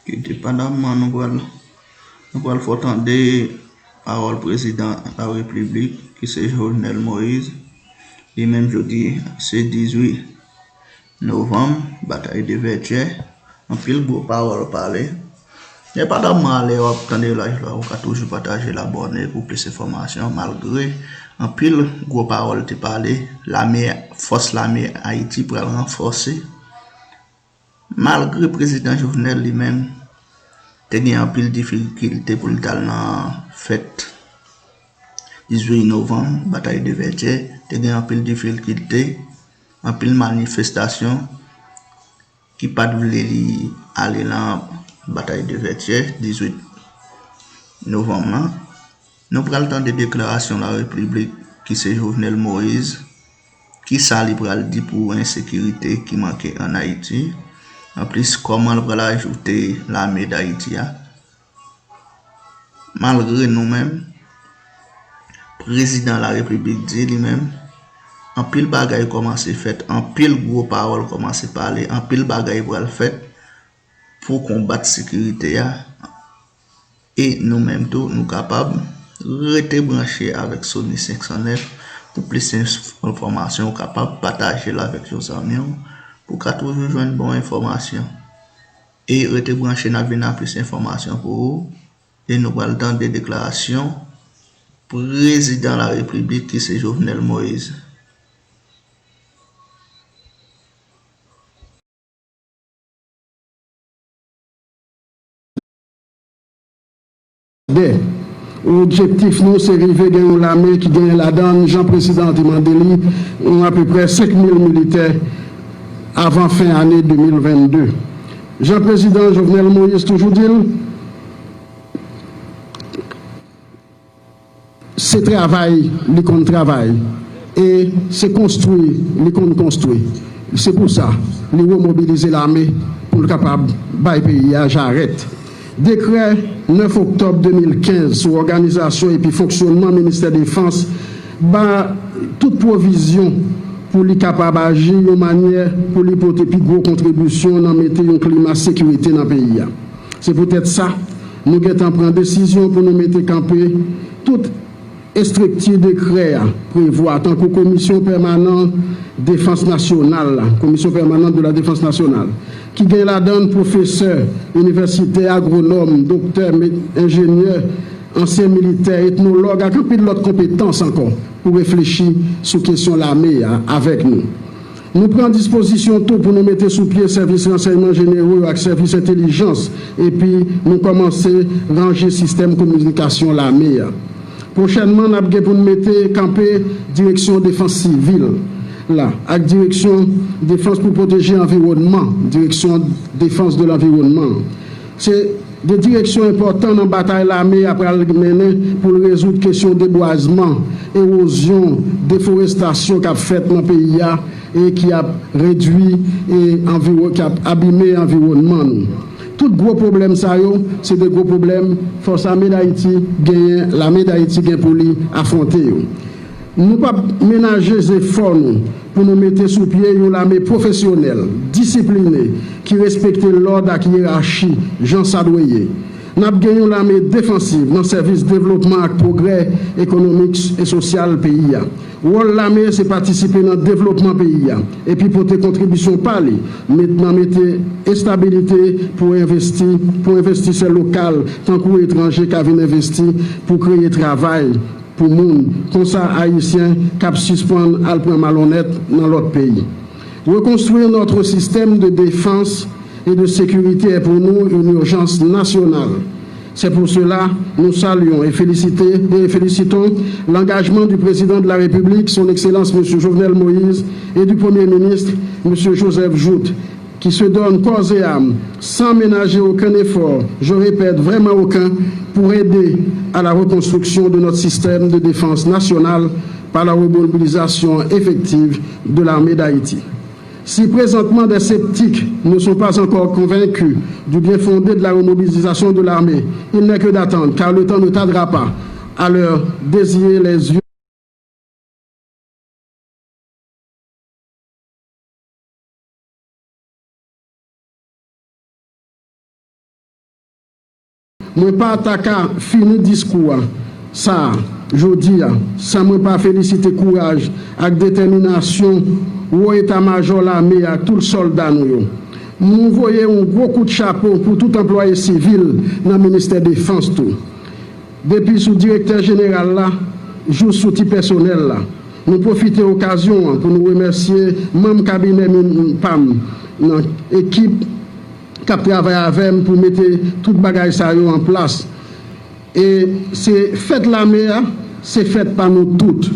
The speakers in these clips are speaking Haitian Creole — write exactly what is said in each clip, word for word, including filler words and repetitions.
Ki depandaman nou pral, nou pral fè w tande pawòl prezidan larepiblik ki se Jovenel Moïse. Li menm jodi se dizuit novanm, batay de Vètyè, anpil gwo pawòl pale. Depandaman a lè w ap tande live la, ou ka toujou pataje l, abòne pou plis enfòmasyon. Malgre anpil gwo pawòl te pale, lame, fòs lame Ayiti pral ranfòse. Malgre prezidan Jovenel li menm te gen anpil difikilte pou l t al nan fèt dizuit novanm, batay de Vètyè, te gen anpil difikilte, anpil manifestasyon ki pa t vle li ale nan batay de Vètyè dizuit novanm nan. Nou pral tande deklarasyon larepiblik ki se Jovenel Moïse, kisa li pral di pou ensekirite ki manke ann Ayiti, anplis kòman l pral ajoute lame Dayiti a. Malgre nou menm, prezidan larepiblik di li menm, anpil bagay kòmanse fèt, anpil gwo pawòl kòmanse pale, anpil bagay pral fèt pou konbat sekirite a. E nou menm tou, nou kapab rete branche avèk Sony senk san nèf pou plis enfòmasyon, ou kapab pataje l avèk yon zanmi w pou w ka toujou jwenn bon enfòmasyon. E rete branche, n ap vin ak plis enfòmasyon pou ou. E nou pral tande deklarasyon prezidan larepiblik ki se Jovenel Moïse. Dè. Objektif nou se rive gen yon lame ki genyen ladan l, jan prezidan an te mande li, yon apeprè senk mil militè avan fen ane de mil vennde. Jan prezidan Jovenel Moïse toujou di l, se travay li konn travay e se konstwi li konn konstwi. Se pou sa, li remobilize lame pou l kapab bay peyi a jarèt. Dekrè nèf oktòb de mil kenz sou òganizasyon epi fonksyònman Ministè Defans ba tout pwovizyon pou li kapab aji yon manyè pou li pote pi gwo kontribisyon nan mete yon klima sekirite nan peyi a. Se poutèt sa, nou gentan pran desizyon pou nou mete kanpe tout estrikti dekrè a prevwa, tankou Komisyon Pèmanan Defans Nasyonal la, Commission Permanente de la Défense Nationale, ki gen ladan l pwofesè inivèsitè, agwonòm, doktè, me-, enjenyè, ansyen militè, etnològ ak anpil lòt konpetans ankò pou reflechi sou kesyon lame a avèk nou. Nou pran dispozisyon tou pou nou mete sou pye sèvis ransèyman jenero yo ak sèvis entèlijans, epi nou kòmanse ranje sistèm kominikasyon lame a. Pwochènman, n ap gen pou n mete kanpe Direksyon Defans Sivil la ak Direksyon Defans pou Pwoteje Anviwònman, Direction Défense de l'Environnement. Se de direksyon enpòtan nan batay lame a pral mennen pou l rezoud kesyon debwazman, ewozyon, deforestasyon k ap fèt nan peyi a e ki ap redwi e anviwo-, k ap abime anviwònman nou. Tout gwo pwoblèm sa yo, se de gwo pwoblèm Fòs Ame Dayiti genyen, Lame Dayiti gen pou li afwonte yo. Nou p ap menaje zefò nou pou nou mete sou pye yon lame pwofesyonèl, disipline, ki respekte lòd ak yerachi jan sa dwe ye. N ap gen yon lame defansiv nan sèvis devlopman ak pwogrè ekonomik e sosyal peyi a. Wòl lame se patisipe nan devlopman peyi a, epi pote kontribisyon pa li, met, nan mete estabilite pou envesti, pou envestisè lokal tankou etranje ka vin envesti pou kreye travay pou moun, konsa Ayisyen k ap sispann al pran malonnèt nan lòt peyi. Reconstruire notre système de défense et de sécurité est pour nous une urgence nationale. C'est pour cela, nous saluons et féliciter, et félicitons l'engagement du président de la République, son Excellence Monsieur Jovenel Moïse, et du Premier ministre, Monsieur Joseph Jouthe, qui se donnent corps et âme, sans ménager aucun effort, je répète, vraiment aucun, pour aider à la reconstruction de notre système de défense nationale par la remobilisation effective de l'armée d'Haïti. Si présentement des sceptiques ne sont pas encore convaincus du bien fondé de la remobilisation de l'armée, il n'est que d'attendre, car le temps ne tardera pas à leur désier les yeux. Mwen pa ta ka fini diskou a, sa a, jodi a, san mwen pa felisite kouraj ak detèminasyon wo eta majò lame a ak tout sòlda nou yo. Nou voye yon gwo kout chapo pou tout anplwaye sivil nan ministè defans tou. Depi sou direktè jeneral la, jous sou ti pèsonèl la. Nou pwofite okazyon an pou nou remèsye manm kabinè mi-, pa m nan ekip k ap travay avè m pou mete tout bagay sa yo an plas. E se fèt lame a, se fèt pa nou tout.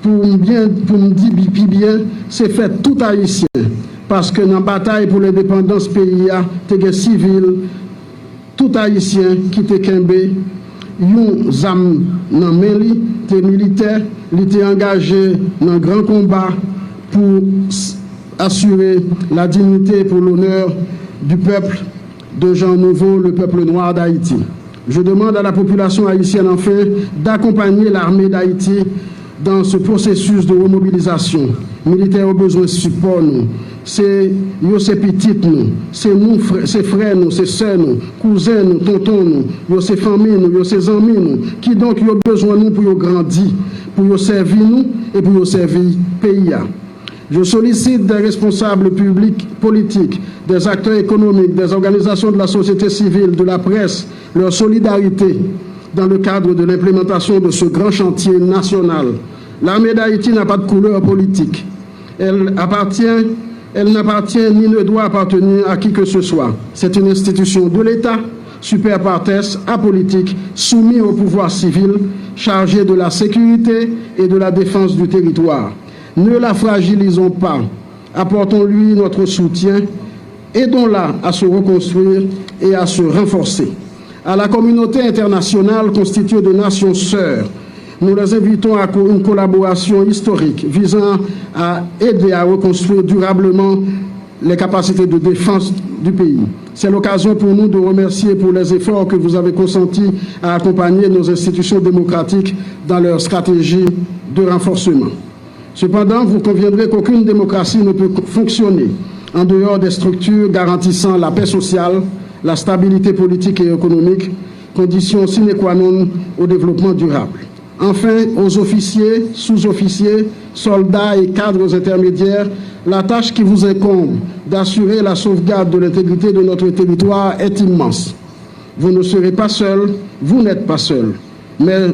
Pou m byen, pou m di bi-, pi byen, se fèt tout Ayisyen. Paske nan batay pou lendepandans peyi a, te gen sivil, tout Ayisyen ki te kenbe yon zam nan men li, te militè, li te angaje nan gran konba pou s-, asire la dignité et pour l'honneur du peuple de Jean Nouveau, le peuple noir d'Haïti. Je demande à la population haïtienne enfin d'accompagner l'armée d'Haïti dans ce processus de remobilisation. Militè yo bezwen sipò nou. Se, yo se pitit nou. Se nou, frè, se frè nou, se sè nou, kouzen nou, tonton nou. Yo se fanmi nou, yo se zanmi nou. Kidonk, yo bezwen nou pou yo grandi, pou yo sèvi nou e pou yo sèvi peyi a. Je sollicite des responsables publics, politiques, des acteurs économiques, des organisations de la société civile, de la presse, leur solidarité dans le cadre de l'implémentation de ce grand chantier national. L'armée d'Haïti n'a pas de couleur politique. Elle appartient, elle n'appartient ni ne doit appartenir à qui que ce soit. C'est une institution de l'État, super partes, apolitique, soumise au pouvoir civil, chargée de la sécurité et de la défense du territoire. Ne la fragilisons pas. Apportons-lui notre soutien. Aidons-la à se reconstruire et à se renforcer. À la communauté internationale constituée de nations sœurs, nous les invitons à co-, une collaboration historique visant à aider à reconstruire durablement les capacités de défense du pays. C'est l'occasion pour nous de remercier pour les efforts que vous avez consentis à accompagner nos institutions démocratiques dans leur stratégie de renforcement. Cependant, vous conviendrez qu'aucune démocratie ne peut fonctionner en dehors des structures garantissant la paix sociale, la stabilité politique et économique, condition sine qua non au développement durable. Enfin, aux officiers, sous-officiers, soldats et cadres intermédiaires, la tâche qui vous incombe d'assurer la sauvegarde de l'intégrité de notre territoire est immense. Vous ne serez pas seul, vous n'êtes pas seul. Mais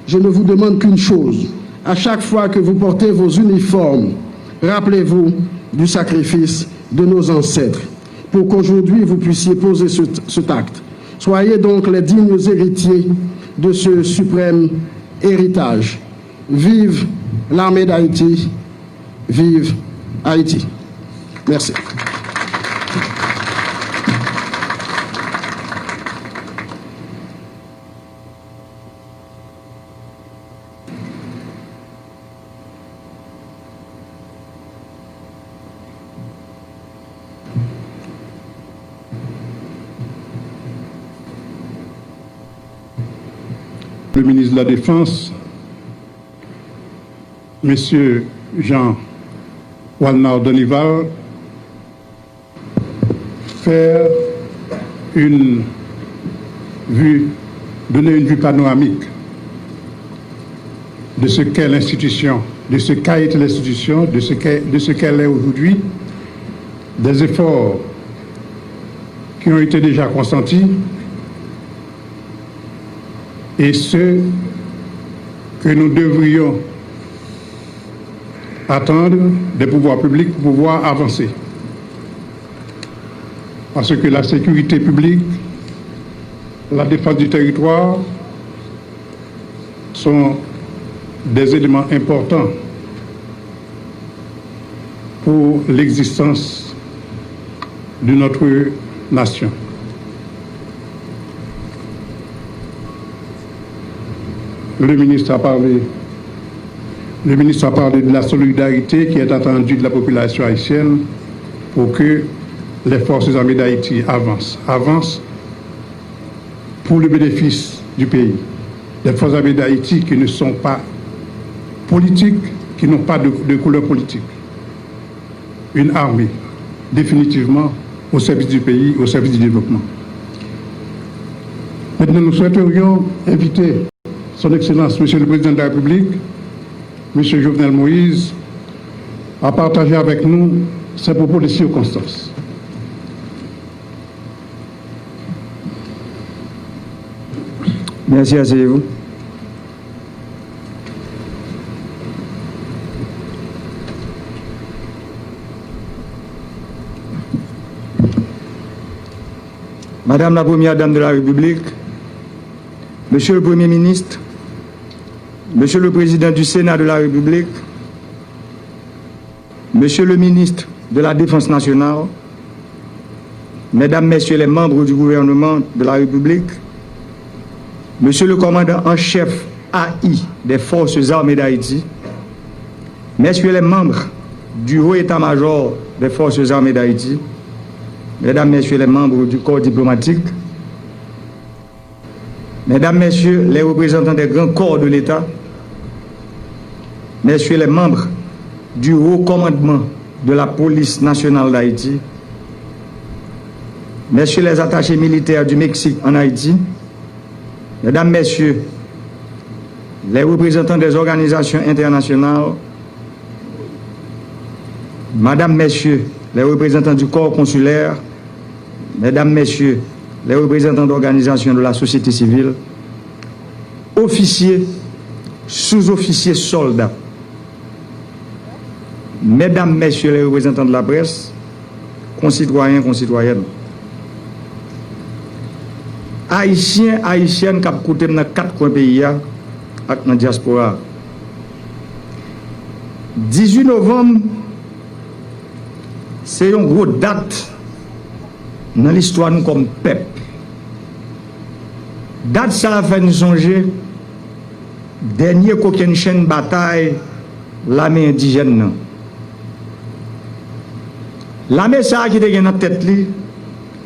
je ne vous demande qu'une chose. À chaque fois que vous portez vos uniformes, rappelez-vous du sacrifice de nos ancêtres pour qu'aujourd'hui vous puissiez poser ce, cet acte. Soyez donc les dignes héritiers de ce suprême héritage. Vive l'armée d'Haïti, vive Haïti. Merci. Le ministre de la Défense, Monsieur Jean Walnard Danival, faire une vue, donner une vue panoramique de ce qu'est l'institution, de ce qu'a été l'institution, de ce qu'est, de ce qu'elle est aujourd'hui, des efforts qui ont été déjà consentis et ceux que nous devrions attendre des pouvoirs publics pour pouvoir avancer. Parce que la sécurité publique, la défense du territoire sont des éléments importants pour l'existence de notre nation. Le ministre a parlé, le ministre a parlé de la solidarité qui est attendue de la population haïtienne pour que les forces armées d'Haïti avancent, avancent pour le bénéfice du pays. Les forces armées d'Haïti qui ne sont pas politiques, qui n'ont pas de, de couleur politique. Une armée définitivement au service du pays, au service du développement. Maintenant, nous souhaiterions inviter Son Excellence, Monsieur le Président de la République, Monsieur Jovenel Moïse, à partager avec nous ses propos de circonstance. Merci, asseyez-vous. Madame la Première Dame de la République, Monsieur le Premier ministre, Monsieur le Président du Sénat de la République, Monsieur le ministre de la Défense nationale, Mesdames, Messieurs les membres du gouvernement de la République, Monsieur le commandant en chef A I des Forces armées d'Haïti, Messieurs les membres du Haut État-Major des Forces armées d'Haïti, Mesdames, Messieurs les membres du corps diplomatique, Mesdames, Messieurs les représentants des grands corps de l'État, Messieurs les membres du Haut Commandement de la Police nationale d'Haïti, Messieurs les attachés militaires du Mexique en Haïti, Mesdames, Messieurs les représentants des organisations internationales, Mesdames, Messieurs les représentants du corps consulaire, Mesdames, Messieurs les représentants d'organisations de la société civile, officiers, sous-officiers, soldats, Mesdames, Messieurs les représentants de la presse, konsitwayen, konsitwayèn, Ayisyen, Ayisyèn k ap koute m nan kat kwen peyi a ak nan dyaspora a. Dizuit novanm, se yon gwo dat nan listwa nou kòm pèp. Dat sa a fè n sonje dènye kokennchenn batay lame endijèn nan. Lame sa a ki te gen nan tèt li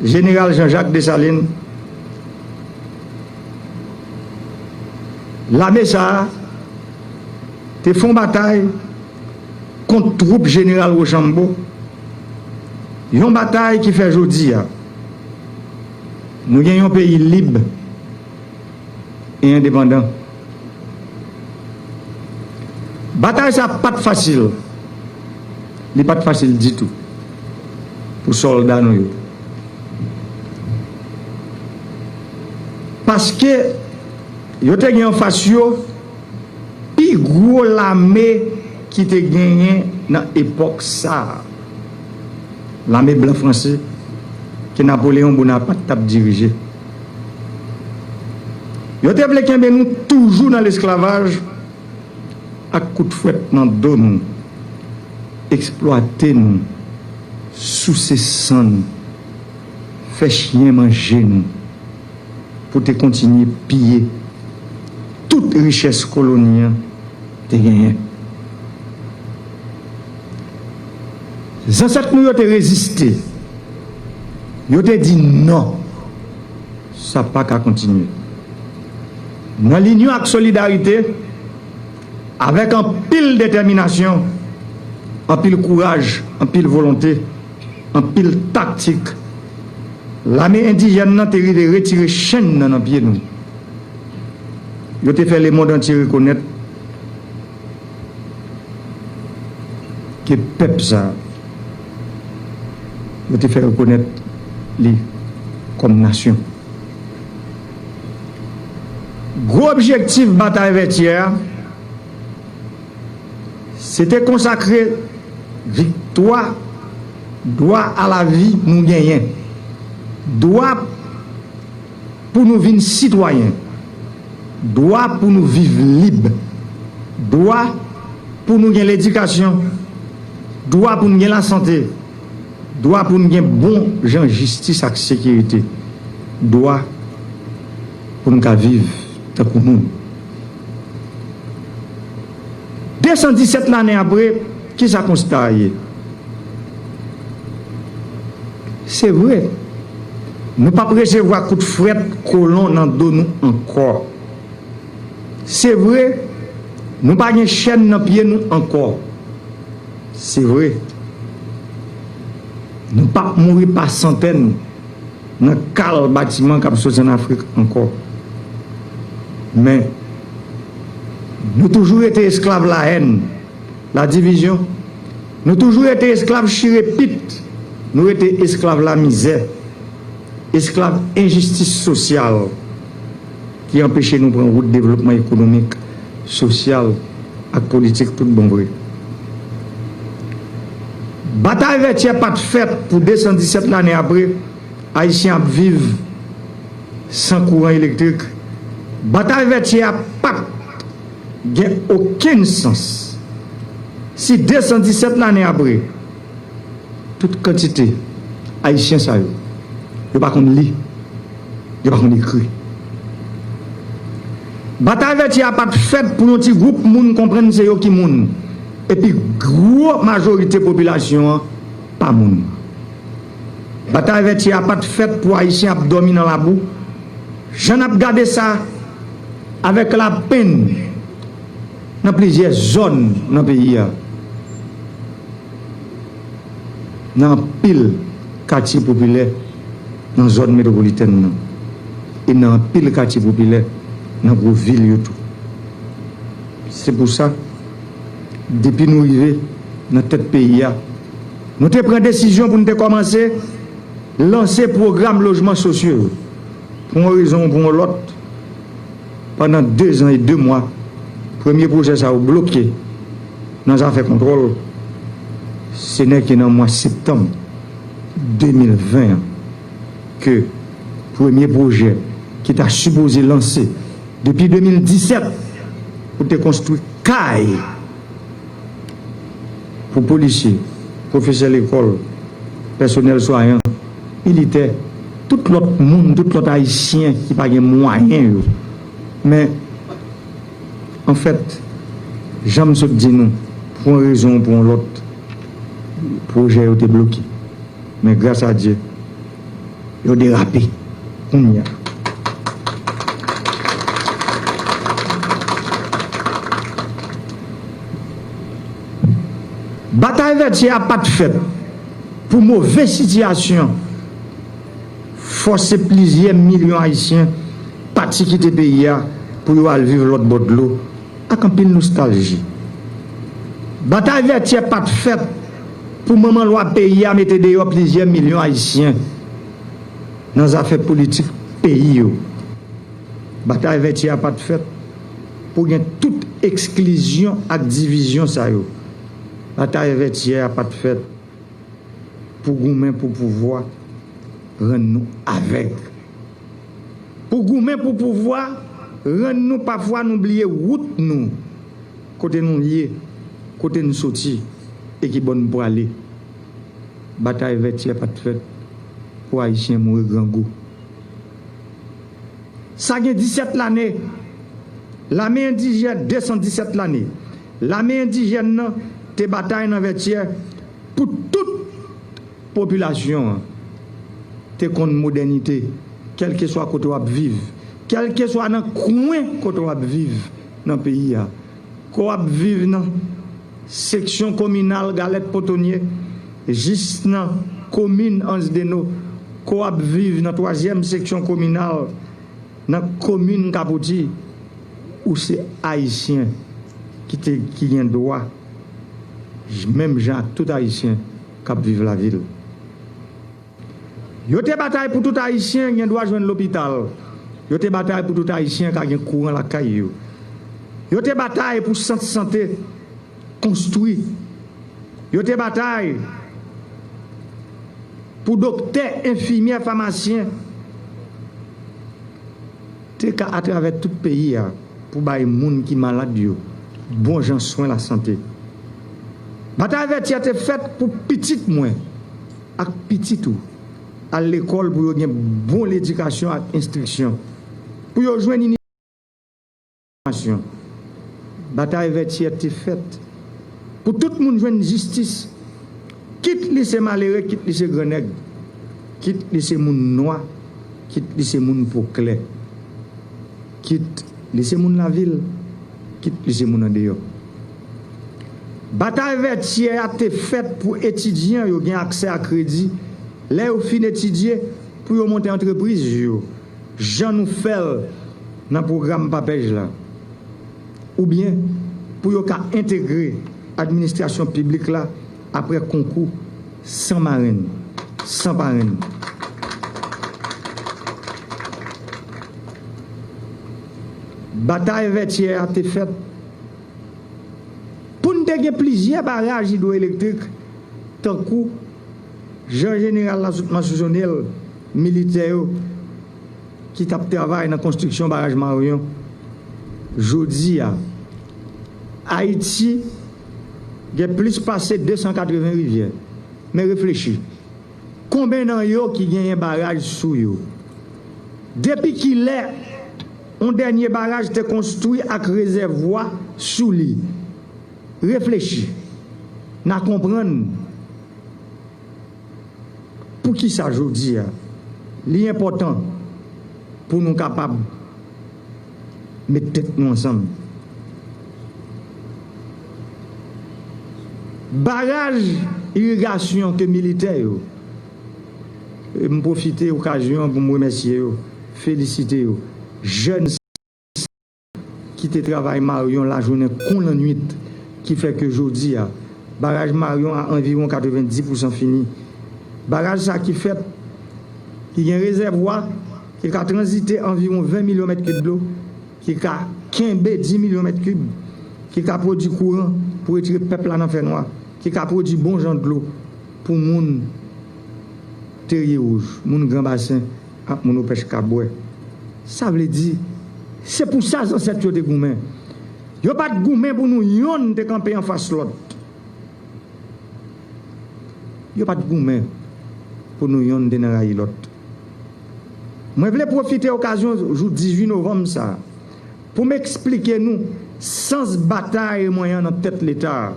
Jeneral Jean Jacques Dessalines, lame sa a te fè yon batay kont twoup Jeneral Rochambeau, yon batay ki fè jodi a nou gen yon peyi lib e endepandan. Batay sa pa t fasil. Li pa t fasil ditou pou sòlda nou yo. Paske yo te gen anfas yo pi gwo lame ki te genyen nan epòk sa a. Lame blan franse ke Napoleyon Bonapat t ap dirije. Yo te vle kenbe nou toujou nan lesklavaj ak kout fwèt nan do nou, eksplwate nou, souse san nou, fè chyen manje nou, pou te kontinye piye tout richès koloni an te genyen. Zansèt nou yo te reziste. Yo te di non. Sa pa ka kontinye. Nan linyon ak solidarite, avèk anpil detèminasyon, anpil kouraj, anpil volonte, anpil taktik, lame endijèn nan te rive retire chenn nan nan pye nou. Yo te fè lemonn antye rekonèt ke pèp sa a, yo te fè rekonèt li kòm nasyon. Gwo objektif batay Vètyè a, se te konsakre viktwa dwa a lavi nou genyen, dwa pou nou vin sitwayen, dwa pou nou viv lib, dwa pou nou gen ledikasyon, dwa pou nou gen lasante, dwa pou nou gen bon jan jistis ak sekirite, dwa pou nou ka viv tankou moun. Desan disèt lane apre, kisa konsta a ye? Se vre, nou p ap resevwa kout frèt kolon nan do nou ankò. Se vre, nou pa gen chèn nan pye nou ankò. Se vre, nou p ap mouri pa santèn nan kal batiman k ap soti ann Afrik ankò. Men, nou toujou rete esklav lahèn, ladivizyon. Nou toujou rete esklav chire pit. Nou rete esklav lamizè, esklav enjistis sosyal ki anpeche nou pran wout devlopman ekonomik, sosyal ak politik tout bon vre. Batay Vètyè pa t fèt pou de san disèt lane apre, Ayisyen ap viv san kouran elektrik. Batay Vètyè a pa t gen okenn sans si de san disèt lane apre, tout kantite Ayisyen sa yo, yo pa konn li, yo pa konn ekri. Batay Vètyè a pa t fèt pou yon ti gwoup moun konprann se yo ki moun, epi gwo majorite popilasyon an pa moun. Batay Vètyè a pa t fèt pou Ayisyen ap dòmi nan labou, jan n ap gade sa avèk lapenn nan plizyè zòn nan peyi a. Nan anpil katye popilè nan zòn metwopolitèn nan, e nan anpil katye popilè nan gwo vil yo tou. Se pou sa, depi nou rive nan tèt peyi a, nou te pran desizyon pou n te kòmanse lanse pwogram lojman sosyo yo. Pou yon rezon ou pou yon lòt, pandan de zan e de mwa, premye pwojè sa yo bloke nan zafè kontwòl. Se nèke nan mwa septanm de mil ven an ke premye pwojè ki ta sipoze lanse depi de mil disèt pou te konstwi kay pou polisye, pwofesè lekòl, pèsonèl swayan, militè, tout lòt moun, tout lòt Ayisyen ki pa gen mwayen yo. Men, anfèt, jan m sot di nou, pou yon rezon ou pou yon lòt, pwojè yo te bloke. Men gras a Dye, yo derape kounye a. Batay Vètyè a pa t fèt pou move sitiyasyon fòse plizyè milyon Ayisyen pati kite peyi a pou yo al viv lòt bò dlo ak anpil nostalji. Batay Vètyè pa t fèt pou manman lwa peyi a mete deyò plizyè milyon Ayisyen nan zafè politik peyi yo. Batay Vètyè a pa t fèt pou gen tout eksklizyon ak divizyon sa yo. Batay Vètyè a pa t fèt pou goumen pou pouvwa rann nou avèg. Pou goumen pou pouvwa rann nou pafwa nou bliye wout nou, kote nou ye, kote n soti e ki bò n prale. Batay Vètyè pa t fèt pou Ayisyen mouri grangou. Sa gen disèt lane, lame endijèn, de san disèt lane, lame endijèn nan te batay nan Vètyè pou tout popilasyon an te konn modènite, kèlkeswa kote w ap viv, kèlkeswa nan kwen kote w ap viv nan peyi a. Ke w ap viv nan seksyon kominal Galèt Potonye jis nan komin Anse des Naux, ke w ap viv nan twazyèm seksyon kominal nan komin Kapoti, ou se Ayisyen ki te, ki gen dwa, menm jan ak tout Ayisyen k ap viv lavil. Yo te batay pou tout Ayisyen gen dwa jwenn lopital. Yo te batay pou tout Ayisyen ka gen kouran lakay yo. Yo te batay pou sant sante konstwi. Yo te batay pou doktè, enfimyè, famasyen te ka atravè tout peyi a pou bay moun ki malad yo bon jan swen lasante. Batay Vètyè te fèt pou pitit mwen ak pitit ou al lekòl pou yo gen bon ledikasyon ak enstriksyon, pou yo jwenn inivèsyon. Batay Vètyè te fèt pou tout moun jwenn jistis, kit li se malere, kit li se grannèg, kit li se moun nwa, kit li se moun po klè, kit li se moun lavil, kit li se moun andeyò. Batay Vètyè a te fèt pou etidyan yo gen aksè a kredi lè yo fin etidye, pou yo monte antrepriz yo, jan nou fè l nan pwogram PAPEJ la, oubyen pou yo ka entegre administrasyon piblik la apre konkou san marenn, san parenn. Batay Vètyè a te fèt pou n te gen plizyè baraj idwoelektrik, tankou jan jeneral la sot mansyone l, militè yo ki t ap travay nan konstriksyon baraj Marion. Jodi a, Ayiti gen plis pase de san katreven rivyè. Men reflechi, konben nan yo ki genyen baraj sou yo? Depi kilè yon dènye baraj te konstwi ak rezèvwa sou li? Reflechi, n a konprann poukisa jodi a li enpòtan pou nou kapab met tèt nou ansanm. Baraj irigasyon ke militè yo, e m pwofite okazyon an pou m remèsye yo, felisite yo, jèn ki te travay Marion lajounen kon lannwit, ki fè ke jodi a, baraj Marion a anviwon katrevenndis pousan fini. Baraj sa ki fèt, ki gen rezèvwa, ki ka tranzite anviwon ven milyon mèt kib dlo, ki ka kenbe dis milyon mèt kib, ki ka pwodui kouran pou retire pèp la nan fènwa, ki ka pwodui bon jan dlo pou moun Terye Wouj, moun Gran Basen ak moun Opèch ka bwè. Sa vle di, se pou sa zansèt yo te goumen. Yo pa t goumen pou nou yonn te kanpe anfas lòt. Yo pa t goumen pou nou yonn te nan rayi lòt. Mwen vle pwofite okazyon jou dizuit novanm sa a pou m eksplike nou sans batay mwen an nan tèt Leta a.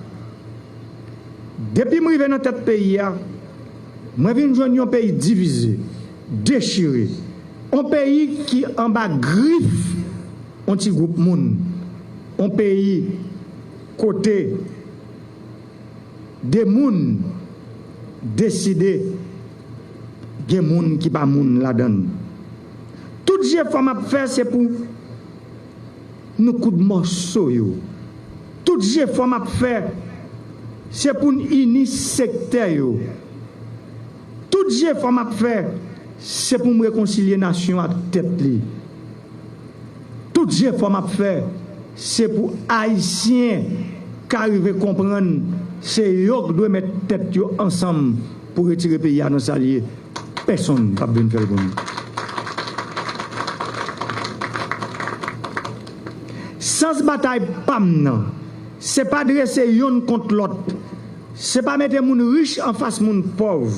Depi m rive nan tèt peyi a, mwen vin jwenn yon peyi divize, dechire, yon peyi ki anba grif yon ti gwoup moun, yon peyi kote de moun deside gen moun ki pa moun ladan l. Tout jefò m ap fè, se pou nou koud mòso yo. Tout jefò m ap fè, se pou n ini sektè yo. Tout jefò m ap fè, se pou m rekonsilye nasyon ak tèt li. Tout jefò m ap fè, se pou Ayisyen ka rive konprann se yo k dwe met tèt yo ansanm pou retire peyi a nan sa l ye. Pèsonn p ap vin fè l pou nou. Sans batay pa m nan, se pa drese yonn kont lòt, se pa mete moun rich anfas moun pòv.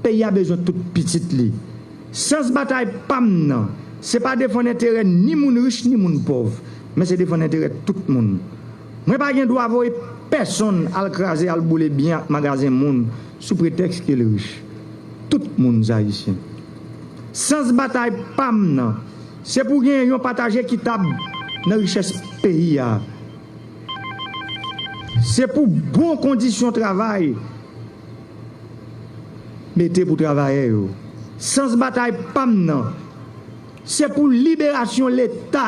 Peyi a bezwen tout pitit li. Sans batay pa m nan, se pa defann enterè ni moun rich ni moun pòv, men se defann enterè tout moun. Mwen pa gen dwa voye pèsonn al kraze, al boule byen ak magazen moun sou pretèks ke l rich. Tout moun se Ayisyen. Sans batay pa m nan, se pou gen yon pataje ekitab nan richès peyi a. Se pou bon kondisyon travay mete pou travayè yo. Sans batay pa m nan, se pou liberasyon Leta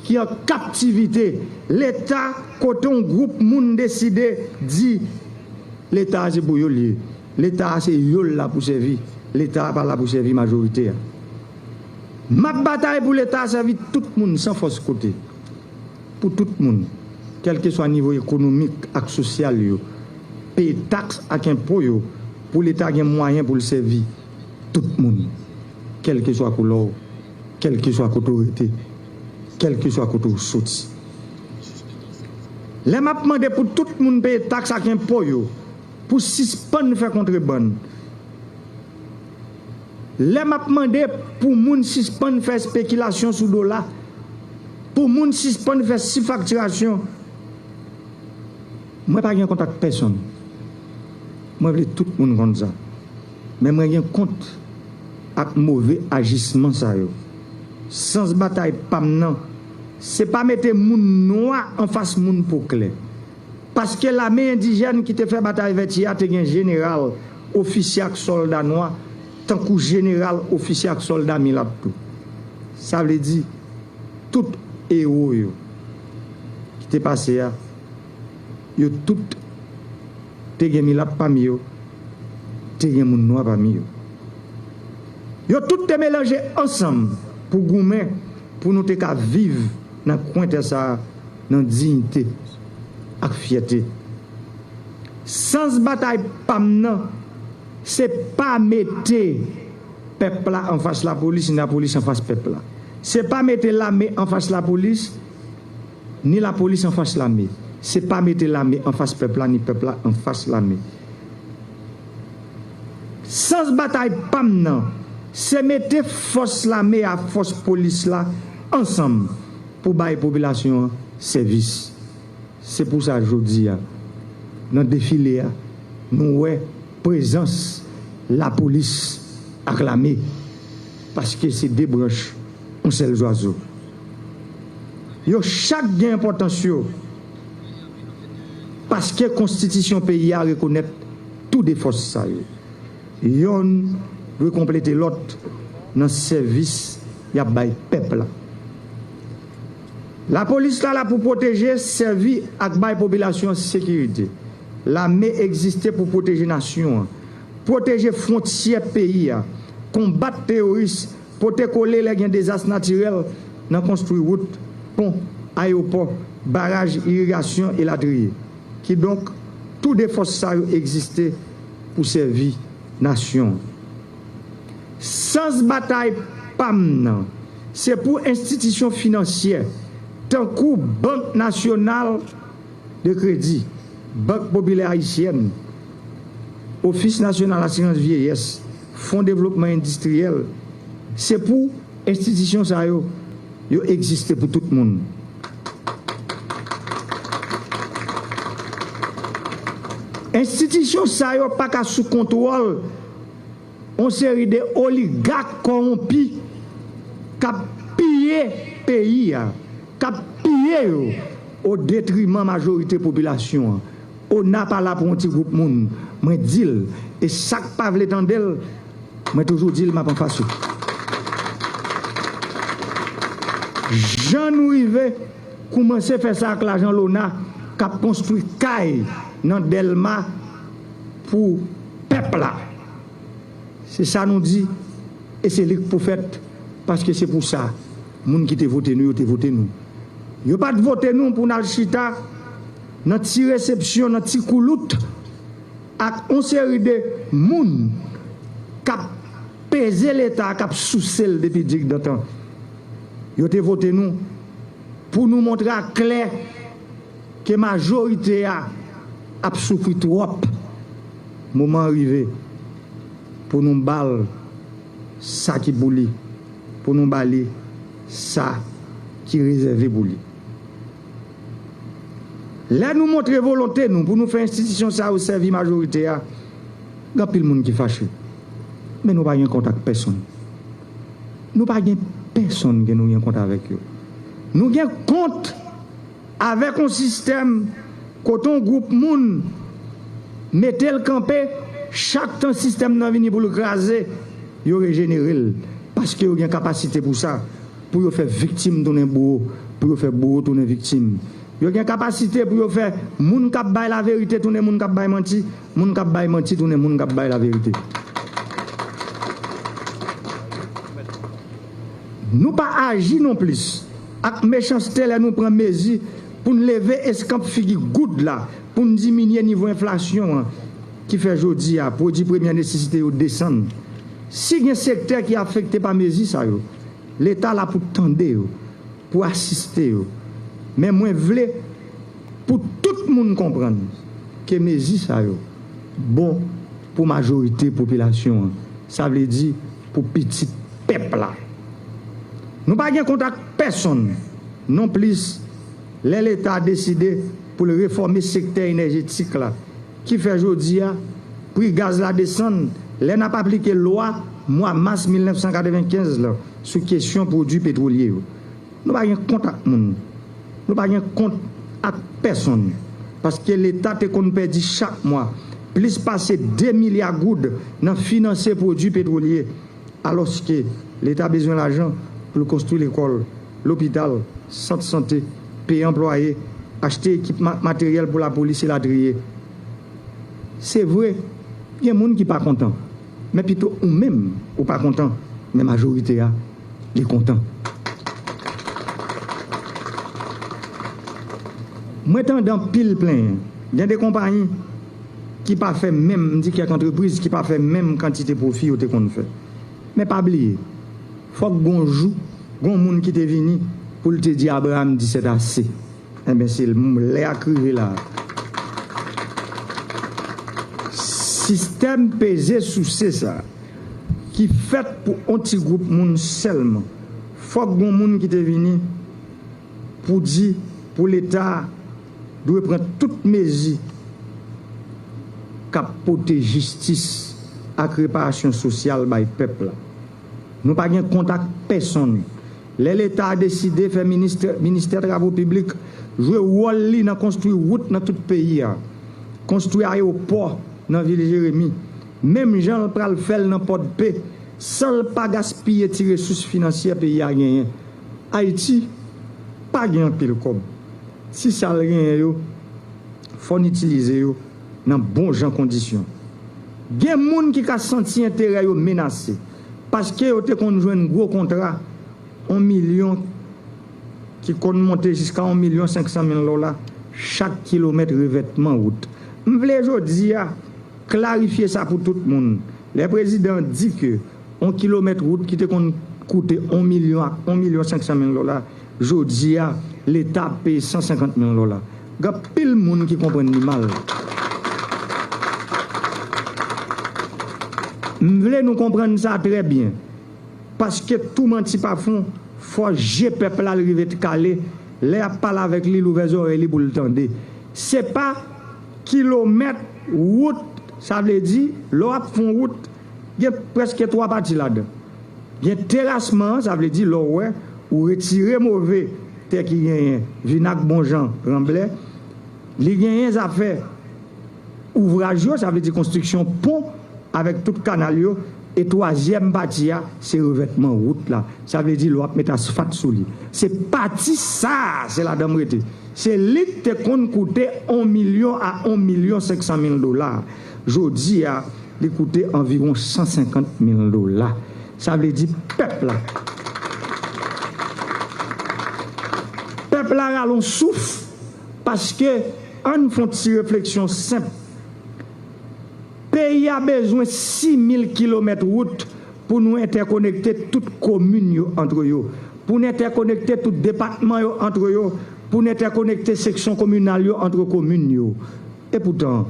ki an kaptivite, Leta kote yon gwoup moun deside di Leta se pou yo l ye. Leta se yo l la pou sèvi. Leta pa la pou sèvi majorite a. M ap batay pou Leta sèvi tout moun san fòs kote. Pou tout moun, kèlkeswa nivo ekonomik ak sosyal yo, peye taks ak enpo yo pou Leta gen mwayen pou l sèvi tout moun, kèlkeswa koulè w, kèlkeswa kote w rete, kèlkeswa kote w soti. Lè m ap mande pou tout moun peye taks ak enpo yo, pou sispann fè kontrebann, lè m ap mande pou moun sispann fè espekilasyon sou dola, pou moun sispann fè sifaktirasyon, mwen pa gen kont ak pèsonn. Mwen vle tout moun konn sa. Men mwen gen kont ak move ajisman sa yo. Sans batay pa m nan, se pa mete moun nwa anfas moun po klè. Paske lame endijèn ki te fè batay Vètyè a te gen jeneral, ofisye ak sòlda nwa, tankou jeneral, ofisye ak sòlda MILAP tou. Sa vle di, tout ewo yo ki te pase a, yo tout te gen MILAP pami yo, te gen moun nwa pami yo. Yo tout te melanje ansanm pou goumen pou nou te ka viv nan kwen tè sa a nan diyite ak fyète. Sans batay pa m nan, se pa mete pèp la anfas lapolis, ni lapolis anfas pèp la. Se pa mete lame anfas lapolis, ni lapolis anfas lame. Se pa mete lame anfas pèp la, ni pèp la anfas lame. Sans batay pa m nan, se mete fòs lame a, fòs polis la ansanm pou bay popilasyon an sèvis. Se pou sa jodi a, nan defile a, nou wè prezans lapolis ak lame, paske se de branch yon sèl zwazo. Yo chak gen enpòtans yo, paske konstitisyon peyi a rekonèt tou de fòs sa yo. Yonn dwe konplete lòt nan sèvis y ap bay pèp la. Lapolis la la pou pwoteje, sèvi ak bay popilasyon an sekirite. Lame egziste pou pwoteje nasyon an, pwoteje fwontyè peyi a, konbat teworis, pote kole lè gen dezas natirèl nan konstwi wout, pon, ayewopò, baraj, irigasyon, elatriye. Kidonk, tou de fòs sa yo egziste pou sèvi nasyon an. Sans batay pa m nan, se pou enstitisyon finansyè, tankou Bank Nasyonal de Kredi, Bank Popilè Ayisyèn, Ofis Nasyonal Asirans Vyeyès, Fon Devlopman Endistriyèl, se pou enstitisyon sa yo, yo egziste pou tout moun. Enstitisyon sa yo pa ka sou kontwòl yon seri de oligak kòwonpi k ap piye peyi a, k ap piye yo o detriman majorite popilasyon an. Ona pa la pou yon ti gwoup moun. Mwen di l, e sa k pa vle tande l, mwen toujou di l, m ap anfas ou. Jan nou rive koumanse fè sa ak lajan Lona k ap konstwi kay nan Dèlma pou pèp la. Se sa nou di, e se li k pou fèt, paske se pou sa moun ki te vote nou yo te vote nou. Yo pa t vote nou pou n al chita nan ti resepsyon, nan ti koulout ak yon seri de moun k ap peze Leta, k ap souse l depi digdantan. Yo te vote nou pou nou montre aklè ke majorite a ap soufri twòp. Moman an rive pou nou ba l sa ki pou li, pou nou ba li sa ki rezève pou li. Lè nou montre volonte nou pou nou fè enstitisyon sa yo sèvi majorite a, gen anpil moun ki fache. Men nou pa gen kont ak pèsonn. Nou pa gen pèsonn ke nou gen kont avèk yo. Nou gen kont avèk yon sistèm kote yon gwoup moun mete l kanpe, chak tan sistèm nan vini pou l kraze, yo rejenere l, paske yo gen kapasite pou sa, pou yo fè viktim tounen bouro, pou yo fè bouro tounen viktim. Yo gen kapasite pou yo fè moun k ap bay laverite tounen moun k ap bay manti, moun k ap bay manti tounen moun k ap bay laverite. Nou pa aji nonplis ak mechanste lè nou pran mezi pou n leve eskanp figi goud la, pou n diminye nivo enflasyon an, ki fè jodi a pwodui premyè nesesite yo desann. Si gen sektè ki afekte pa mezi sa yo, Leta la pou tande yo, pou asiste yo. Men mwen vle pou tout moun konprann ke mezi sa yo bon pou majorite popilasyon an. Sa vle di pou pitit pèp la. Nou pa gen kont ak pèsonn nonplis lè Leta deside pou l refòme sektè enèjetik la, ki fè jodi a pri gaz la desann lè n ap aplike lwa mwa mas mil nèf san katrevenkenz la sou kesyon pwodui petwolye yo. Nou pa gen kont ak moun. Nou pa gen kont ak pèsonn. Paske Leta te konn pèdi chak mwa plis pase de milya goud nan finanse pwodui petwolye, alòske Leta bezwen lajan pou l konstwi lekòl, lopital, sant sante, peye anplwaye, achte ekipman ak materyèl pou lapolis elatriye. Se vre, gen moun ki pa kontan, men pito ou menm ou pa kontan, men majorite a, li kontan. Mwen tande anpil plenyen. Gen de konpayi ki pa fè menm, m di kèk antrepriz ki pa fè menm kantite pwofi yo te konn fè. Men pa bliye, fòk gon jou, gon moun ki te vini pou l te di Abraham di sèt ase. Enben, se lè a k rive la. Sistèm peze souse sa, ki fèt pou on ti gwoup moun sèlman, fòk gon moun ki te vini pou di, pou Leta dwe pran tout mezi k ap pote jistis ak reparasyon sosyal bay pèp la. Nou pa gen kont ak pèsonn. Lè Leta a deside fè ministè, ministè travo piblik jwe wòl li nan konstwi wout nan tout peyi a, konstwi ayewopò nan vil Jeremi, menm jan l pral fè l nan Pòdpe, san l pa gaspiye ti resous finansyè peyi a genyen. Ayiti pa gen anpil kòb. Ti sa l genyen yo, fò n itilize yo nan bon jan kondisyon. Gen moun ki ka santi enterè yo menase paske yo te konn jwenn gwo kontra, yon milyon, ki konn monte jiska yon milyon senk san mil dola chak kilomèt revètman wout. M vle jodi a klarifye sa pou tout moun. Lè prezidan an di ke yon kilomèt wout ki te konn koute yon milyon ak yon milyon senk san mil dola, jodi a, Leta ap peye san senkant mil dola. Gen anpil moun ki konprann li mal. M vle nou konprann sa trè byen. Paske tou manti pa fon, fò je pèp la l rive kale lè y ap pale avèk li, l ouvè zòrèy li pou l tande. Se pa kilomèt wout, sa vle di, lè w ap fè yon wout, gen prèske twa pati ladan. Gen terasman an, sa vle di, lè w wè, ou retire move tè ki genyen, vin ak bon jan ranblè, li genyen zafè ouvraj yo, sa vle di konstriksyon pon avèk tout kanal yo, e twazyèm pati a, se revètman wout la, sa vle di lè w ap met asfat sou li. Se pati sa a, se ladan m rete. Se li k te konn koute yon milyon a yon milyon senk san mil dola. Jodi a, li koute anviwon san senkant mil dola. Sa vle di pèp la. Pèp la rale yon souf, paske ann fè yon ti refleksyon senp. Peyi a bezwen sis mil kilomèt wout pou nou entèkonekte tout komin yo antre yo, pou n entèkonekte tout depatman yo antre yo, pou n entèkonekte seksyon kominal yo antre komin yo. Epoutan,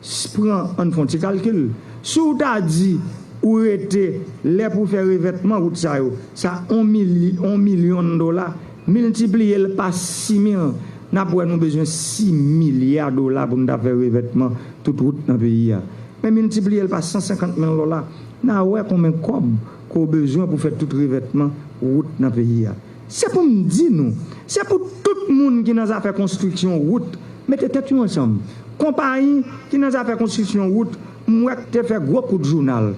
s- pran, ann fè yon ti kalkil. Si w ta di ou rete lè pou fè revètman wout sa yo, sa yon mili- yon milyon dola, miltipliye l pa sis mil, n ap wè nou bezwen sis milya dola pou n ta fè revètman tout wout nan peyi a. Men miltipliye l pa san senkant mil dola, n a wè konbyen kòb ke w bezwen pou fè tout revètman wout nan peyi a. Se pou m di nou, se pou tout moun ki nan zafè konstriksyon wout mete tèt yo ansanm. Konpayi ki nan zafè konstriksyon wout, m wè k te fè gwo kout jounal,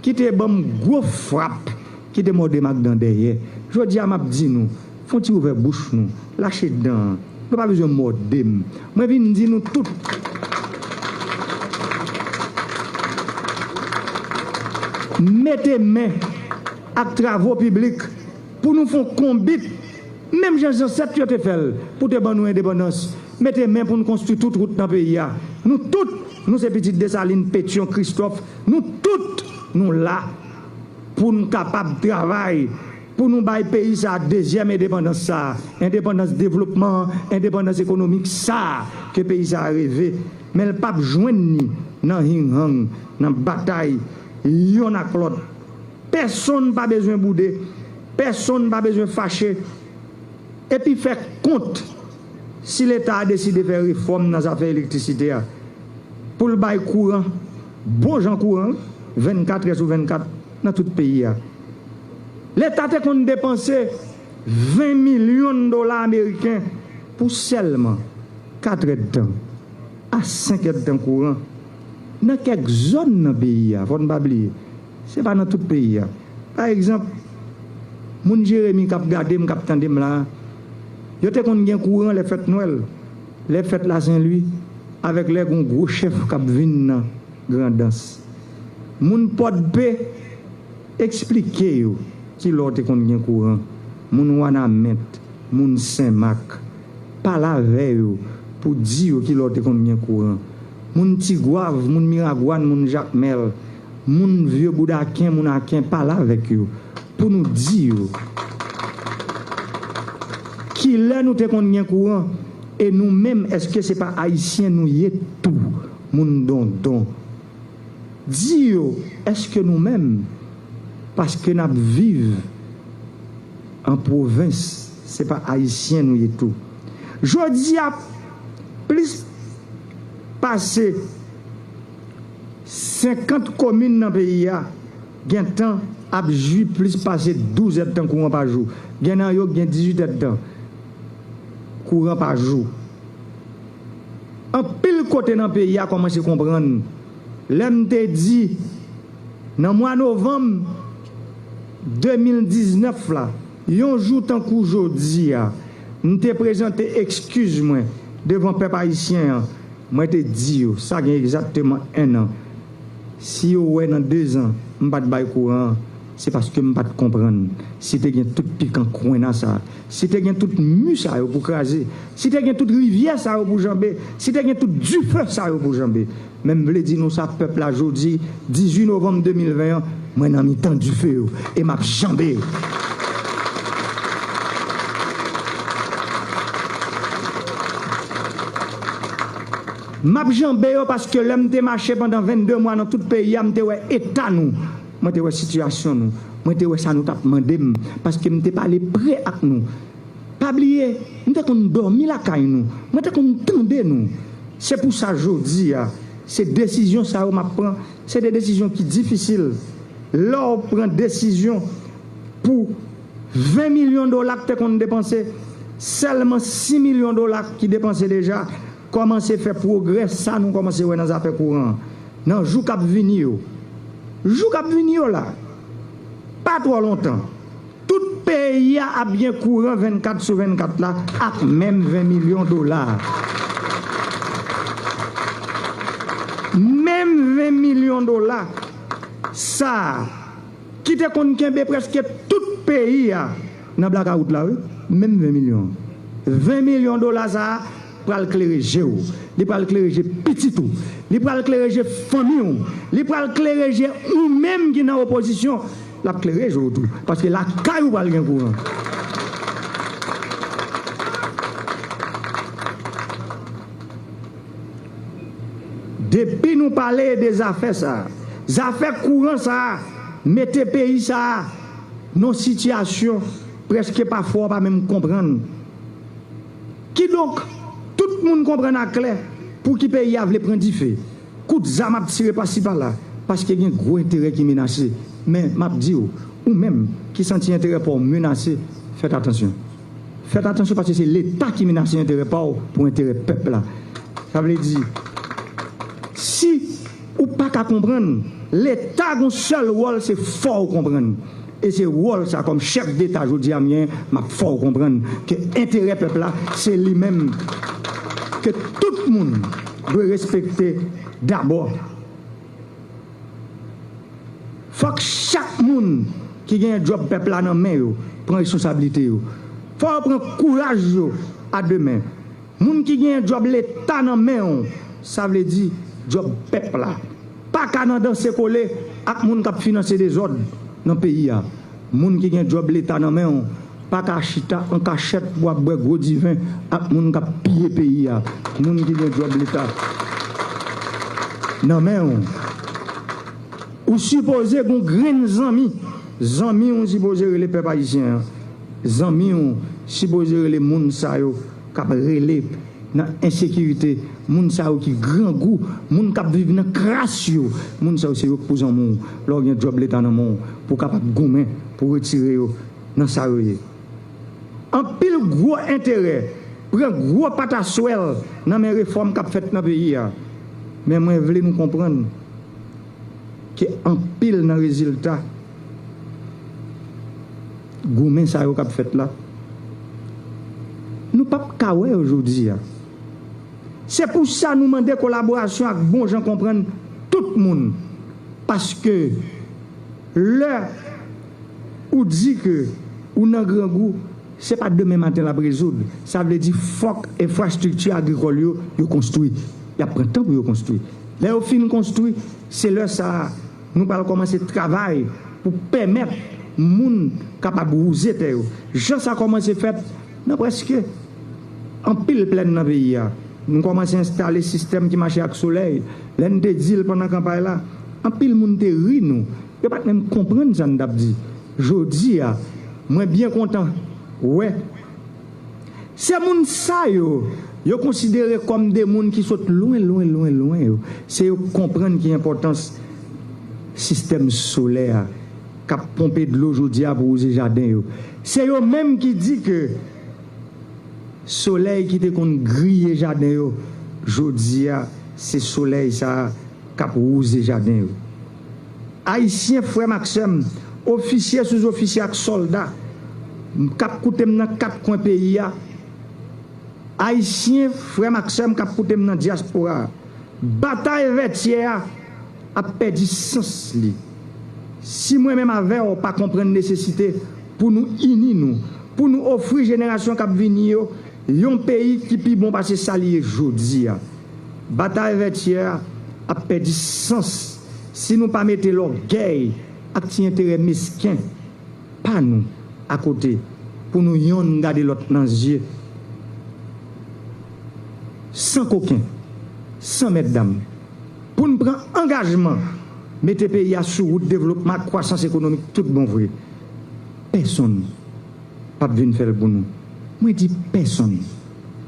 ki te ban m gwo frap, ki te mòde m ak dan dèyè. Jodi a, m ap di nou, fè yon ti ouvè bouch nou, lache dan an. Nou pa bezwen mòde m. Mwen vin di nou tout, mete men ak travo piblik pou nou fè yon konbit, menm jan zansèt yo te fè l pou te ban nou endepandans. Mete men pou n konstwi tout wout nan peyi a. Nou tout, nou se pitit Desalin, Petyon, Kristòf. Nou tout, nou la pou n kapab travay, pou nou bay peyi sa a dezyèm endepandans sa a, endepandans devlopman an, endepandans ekonomik sa a ke peyi sa a reve. Men l p ap jwenn ni nan hinghang, nan batay yonn ak lòt. Pèsonn pa bezwen boude, pèsonn pa bezwen fache. Epi fè kont, si Leta a deside fè refòm nan zafè elektrisite a, pou l bay kouran, bon jan kouran, vennkat è sou vennkat nan tout peyi a. Leta te konn depanse ven milyon dola ameriken pou sèlman kat èdtan a senk èdtan kouran. Nan kèk zòn nan peyi a, fò n pa bliye, se pa nan tout peyi a. Pa egzanp, moun Jeremi k ap gade m, k ap tande m la a, yo te konn gen kouran lè fèt Nwèl, lè fèt Lasenlwi, avèk lè gen yon gwo chèf k ap vin nan Grandans. Moun Pòdpe, eksplike yo kilè w te konn gen kouran. Moun Wanament, moun Senmak, pale avè yo pou di yo kilè w te konn gen kouran. Moun Tigwav, moun Miragwàn, moun Jakmèl, moun Vye Boudaken, moun Aken, pale avèk yo pou nou di yo kilè nou te konn gen kouran. E nou menm, èske se pa Ayisyen nou ye tou, moun Dondon? Di yo, èske nou menm, paske n ap viv an pwovens, se pa Ayisyen nou ye tou? Jodi a, plis pase senkant komin nan peyi a gentan ap jwi plis pase douz èdtan kouran pa jou. Gen nan yo ki gen dizuit èdtan kouran pa jou. Anpil kote nan peyi a kòmanse konprann lè m te di, nan mwa novanm de mil diznèf la, yon jou tankou jodi a, m te prezante ekskiz mwen devan pèp ayisyen an. Mwen te di yo, sa gen egzakteman en an, si yo wè nan dezan m pa t bay kouran an, se paske m pa t konprann. Si te gen tout pikan kwenna sa, si te gen tout mi sa yo pou kraze, si te gen tout rivyè sa yo pou janbe, si te gen tout dife sa yo pou janbe, men m vle di nou sa, pèp la, jodi dizuit novanm de mil ven an, mwen nan mitan dife yo e m ap janbe yo. M ap janbe yo paske lè m te mache pandan vennde mwa nan tout peyi a, m te wè eta nou. Mwen te wè sitiyasyon nou. Mwen te wè sa nou t ap mande m, paske m te pale pre ak nou. Pa bliye, m te konn dòmi lakay nou. Mwen te konn tande nou. Se pou sa jodi a, se desizyon sa yo m ap pran. Se de desizyon ki difisil. Lè w pran desizyon pou ven milyon dola k te konn depanse, sèlman sis milyon dola ki depanse deja, kòmanse fè pwogrè sa nou kòmanse wè nan zafè kouran an. Nan jou k ap vini yo, jou k ap vini yo la, pa twò lontan, tout peyi a ap gen kouran vennkat sou vennkat la ak menm ven milyon dola a. Menm ven milyon dola sa a ki te konn kenbe prèske tout peyi a nan blakawout la, wi, menm ven milyon. Ven milyon dola sa a pral klere je w, li pral klere je pitit ou, li pral klere je fanmi w, li pral klere je ou menm ki nan opozisyon, l ap klere je w tou, paske lakay ou pral gen kouran. Depi nou pale de zafè sa a, zafè kouran sa a, mete peyi sa a nan yon sitiyasyon prèske pafwa w pa menm konprann. Kidonk, tout moun konprann aklè pouki peyi a vle pran dife. Kout zam ap tire pasi pala, paske gen gwo enterè ki menase. Men, m ap di w, ou menm ki santi enterè pa w menase, fèt atansyon. Fèt atansyon paske se Leta ki menase enterè pa w pou enterè pèp la. Sa vle di, si ou pa ka konprann, Leta gon sèl wòl, se fè w konprann. E se wòl sa, kòm chèf Deta jodi a m genyen, m ap fè w konprann ke enterè pèp la, se li menm ke tout moun dwe respekte dabò. Fòk chak moun ki genyen djòb pèp la nan men yo pran responsablite yo. Fò yo pran kouraj yo a de men. Moun ki genyen djòb Leta nan men w, sa vle di djòb pèp la. Pa ka nan danse kole ak moun k ap finanse dezòd nan peyi a. Moun ki gen djòb Leta nan men w pa ka chita an kachèt pou ap bwè gwo diven ak moun k ap piye peyi a. Moun ki gen djòb Leta nan men w, ou sipoze gen yon grenn zanmi. Zanmi w sipoze rele pèp ayisyen an. Zanmi w sipoze rele moun sa yo k ap rele nan ensekirite, moun sa yo ki grangou, moun k ap viv nan kras yo, moun sa yo se yo k pou zanmi w lè w gen djòb Leta nan men w pou w kapab goumen pou w retire yo nan sa yo ye. Anpil gwo enterè pran gwo pataswèl nan men refòm k ap fèt nan peyi a. Men mwen vle nou konprann ke anpil nan rezilta goumen sa yo k ap fèt la, nou p ap ka wè yo jodi a. Se pou sa nou mande kolaborasyon ak bon jan konprann tout moun. Paske lè ou di ke ou nan grangou, se pa demen maten l ap rezoud. Sa vle di fòk enfrastrikti agrikòl yo, yo konstwi. Y ap pran tan pou yo konstwi. Lè yo fin konstwi, se lè sa a nou pral kòmanse travay pou pèmèt moun kapab wouze tè yo. Jan sa kòmanse fèt nan prèske anpil plèn nan peyi a. Nou kòmanse enstale sistèm ki mache ak solèy. Lè n te di l pandan kanpay la, anpil moun te ri nou. Yo pa t menm konprann sa n t ap di. Jodi a, mwen byen kontan wè se moun sa yo, yo konsidere kòm de moun ki sot lwen, lwen, lwen, lwen yo. Se yo k konprann ki enpòtans sistèm solè a k ap ponpe dlo jodi a pou wouze jaden yo. Se yo menm ki di ke solèy ki te konn griye jaden yo, jodi a, se solèy sa a k ap wouze jaden yo. Ayisyen, frè m ak sè m, ofisye, souzofisye ak sòlda k ap koute m nan kat kwen peyi a, Ayisyen, frè m ak sè m k ap koute m nan dyaspora a, batay Vètyè a ap pèdi sans li. Si mwen menm avè w pa konprann nesesite pou nou ini nou, pou nou ofri jenerasyon k ap vini yo yon peyi ki pi bon pase sa li ye jodi a, batay Vètyè a ap pèdi sans si nou pa mete lògèy ak ti enterè mesken pa nou akote pou nou yonn gade lòt nan zye san koken, san mètdam, pou n pran angajman mete peyi a sou wout devlopman ak kwasans ekonomik tout bon vre. Pèsonn p ap vin fè l pou nou. Mwen di pèsonn.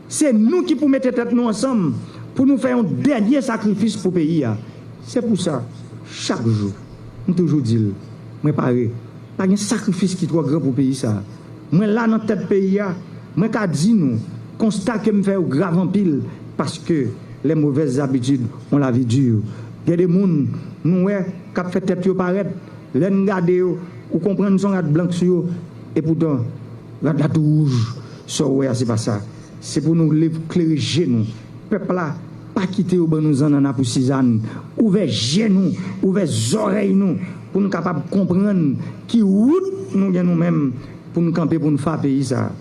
Se nou ki pou mete tèt nou ansanm pou nou fè yon dènye sakrifis pou peyi a. Se pou sa, chak jou, m toujou di l, mwen pare. Pa gen sakrifis ki twò gran pou peyi sa a. Mwen la nan tèt peyi a, mwen ka di nou, konsta ke m fè yo grav anpil, paske les mauvaises habitudes ont la vie dure. Gen de moun, nou wè, k ap fè tèt yo parèt, lè n gade yo, ou konprann se yon rad blank sou yo, epoutan, rad la tou wouj, sa w wè a, se pa sa. Se pou nou lev klere je nou. Pèp la, pa kite yo ban nou zannanna pou sizann. Ouvè je nou, ouvè zòrèy nou, pou n kapab konprann ki wout nou gen nou menm pou n kanpe pou n fa peyi sa a.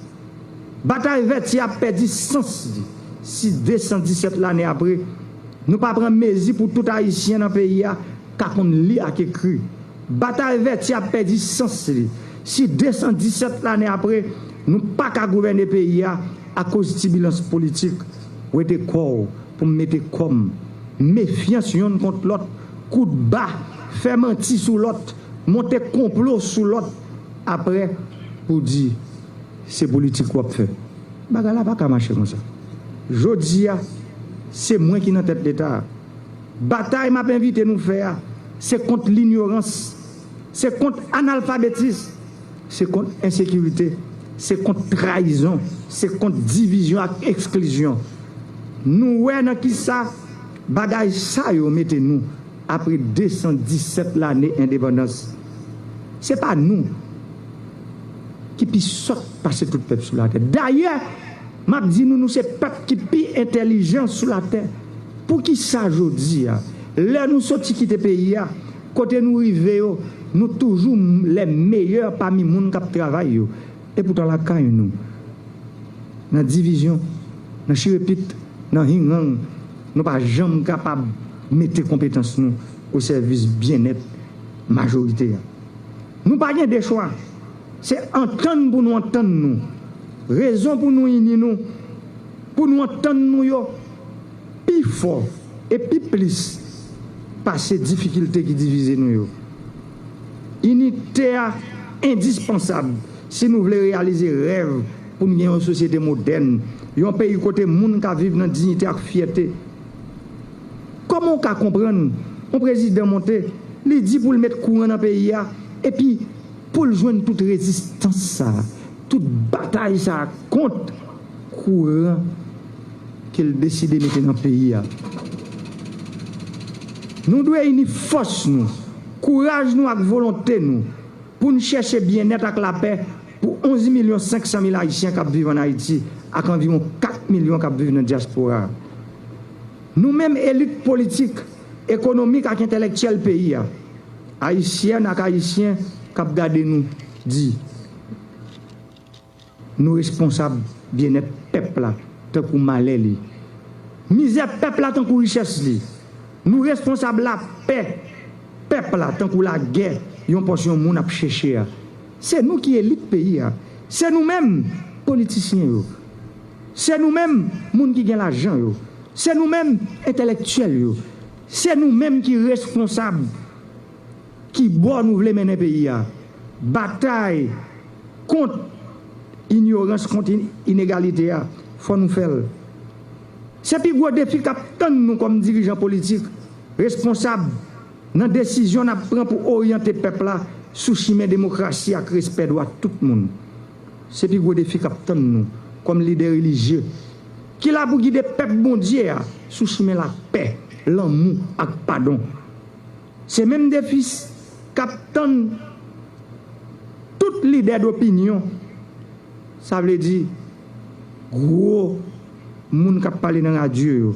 Batay Vètyè ap pèdi sans li si de san disèt lane apre, nou pa pran mezi pou tout Ayisyen nan peyi a ka konn li ak ekri. Batay Vètyè ap pèdi sans li si de san disèt lane apre, nou pa ka gouvène peyi a akoz tibilans politik. Wete kò w pou m mete kò m. Mefyans yonn kont lòt, kout ba, fè manti sou lòt, monte konplo sou lòt, apre pou di se politik w ap fè. Bagay la pa ka mache konsa. Jodi a, se mwen ki nan tèt Leta a. Batay m ap envite nou fè a, se kont linyorans, se kont analfabetis, se kont ensekirite, se kont trayizon, se kont divizyon ak eksklizyon. Nou wè nan kisa bagay sa yo mete nou apre de san disèt lane endepandans. Se pa nou ki pi sòt pase tout pèp sou latè. Dayè, m ap di nou, nou se pèp ki pi entèlijan sou latè. Poukisa jodi a, lè nou soti kite peyi a, kote nou rive yo, nou toujou m-, les meilleurs pami moun k ap travay yo? Epoutan lakay nou, nan divizyon, nan chirepit, nan hingang, nou pa janm kapab mete konpetans nou o sèvis byennèt majorite a. Nou pa gen de chwa. Se antann pou nou antann nou. Rezon pou nou ini nou, pou nou antann nou yo pi fò e pi plis pase difikilte ki divize nou yo. Inite a endispansab si nou vle reyalize rèv pou n gen yon sosyete modèn, yon peyi kote moun ka viv nan diyite ak fyète. Kòman w ka konprann yon prezidan monte, li di pou l met kouran nan peyi a, epi pou l jwenn tout rezistans sa a, tout batay sa a kont kouran ke l deside mete nan peyi a? Nou dwe ini fòs nou, kouraj nou ak volonte nou pou n chèche byennèt ak lapè pou onz milyon senk san mil Ayisyen k ap viv ann Ayiti ak anviwon kat milyon k ap viv nan dyaspora a. Nou menm elit politik, ekonomik ak entèlektyèl peyi a, Ayisyèn ak Ayisyen k ap gade nou, di, nou responsab byennèt pèp la tankou malè li. Mizè pèp la tankou richès li. Nou responsab lapè pèp la tankou lagè yon pòsyon moun ap chèche a. Se nou ki elit peyi a. Se nou menm politisyen yo. Se nou menm moun ki gen lajan yo. Se nou menm entèlektyèl yo. Se nou menm ki responsab ki bò nou vle mennen peyi a. Batay kont inyorans, kont in- inegalite a, fò nou fè l. Se pi gwo defi k ap tann nou kòm dirijan politik, responsab nan desizyon n ap pran pou oryante pèp la sou chimen demokrasi ak respè dwa tout moun. Se pi gwo defi k ap tann nou kòm lidè relijye ki la pou gide pèp Bondye a sou chimen lapè, lanmou ak padon. Se menm defi k ap tann tout lidè dopinyon, sa vle di gwo moun k ap pale nan radyo yo.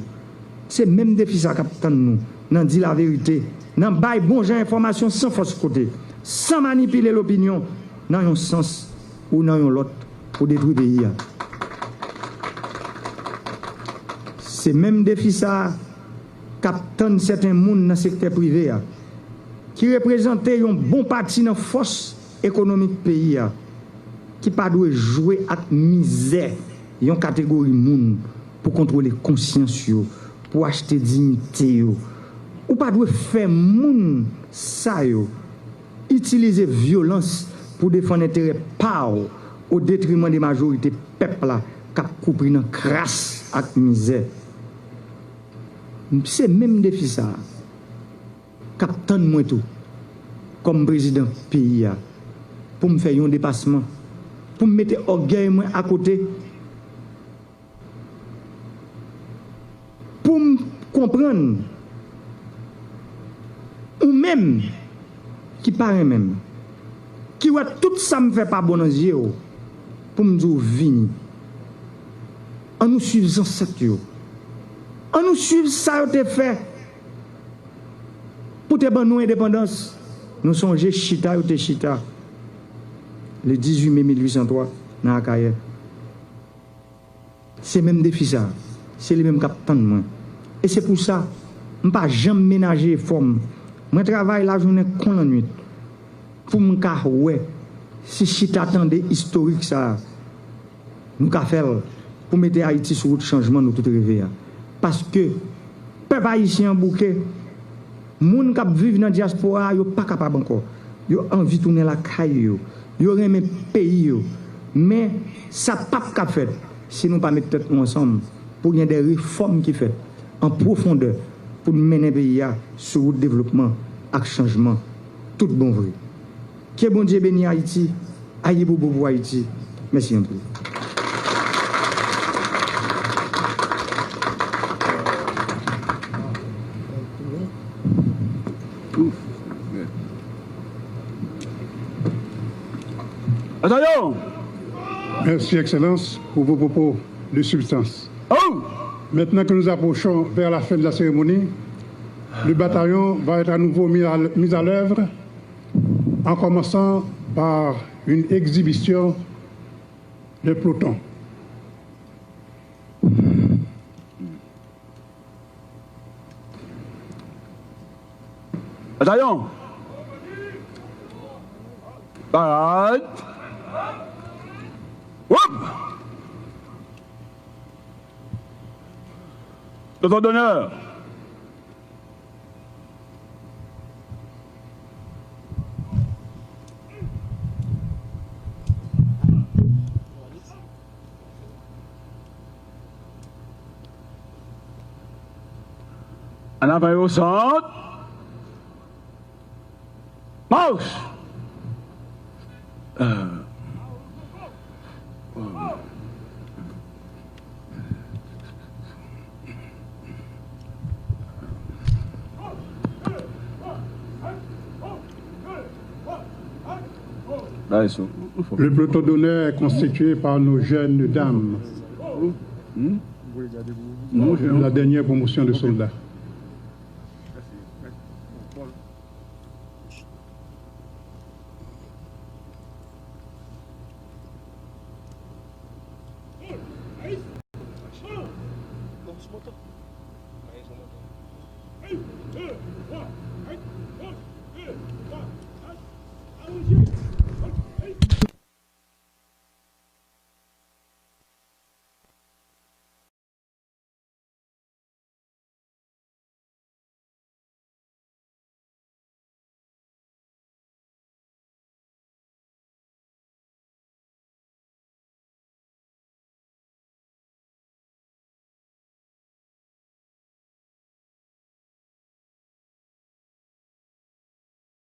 Se menm defi sa k ap tann nou nan di laverite, nan bay bon jan enfòmasyon san fòs kote, san manipile lopinyon nan yon sans ou nan yon lòt pou detwi peyi a. Se menm defi sa a k ap tann sèten moun nan sektè prive a, ki reprezante yon bon pati nan fòs ekonomik peyi a, ki pa dwe jwe ak mizè yon kategori moun pou kontwole konsyans yo, pou achte diyite yo. Ou pa dwe fè moun sa yo itilize vyolans pou defann enterè pa w o detriman de majorite pèp la k ap koupri nan kras ak mizè. Se menm defi sa a k ap tann mwen tou, kòm prezidan peyi a, pou m fè yon depasman, pou m mete ògèy mwen akote, pou m konprann ou menm ki pa renmen m, ki wè tout sa m fè pa bon nan zye w, pou m di w vini. An nou swiv zansèt yo. An nou swiv sa yo te fè pou te ban nou endepandans. Nou sonje chita yo te chita le dizuit mai mil uit san twa nan Akayè. Se menm defi sa, se li menm k ap tann mwen. E se pou sa, m pa janm menaje efò m. Mwen travay lajounen kon lannuit pou m ka wè si chita tande istorik sa a, nou ka fè l pou mete Ayiti sou wout chanjman nou tout reve a. Paske pèp ayisyen an bouke. Moun k ap viv nan dyaspora a, yo pa kapab ankò. Yo anvi tounen lakay yo. Yo renmen peyi yo. Men, sa p ap ka fèt si nou pa met tèt nou ansanm pou gen de refòm ki fèt an pwofondè pou n mennen peyi a sou wout devlopman ak chanjman tout bon vre. Ke Bondye beni Ayiti. Ayibobo pou Ayiti. Mèsi anpil. Attention! Merci, Excellence, pour vos propos de substance. Oh! Maintenant que nous approchons vers la fin de la cérémonie, le bataillon va être à nouveau mis à, mis à l'œuvre en commençant par une exhibition de peloton. Batayon! Parad! Woup! Peloton d'honneur! An avan yo sant. Mach! Le peloton d'honneur est constitué par nos jeunes dames. La dernière promotion de soldats.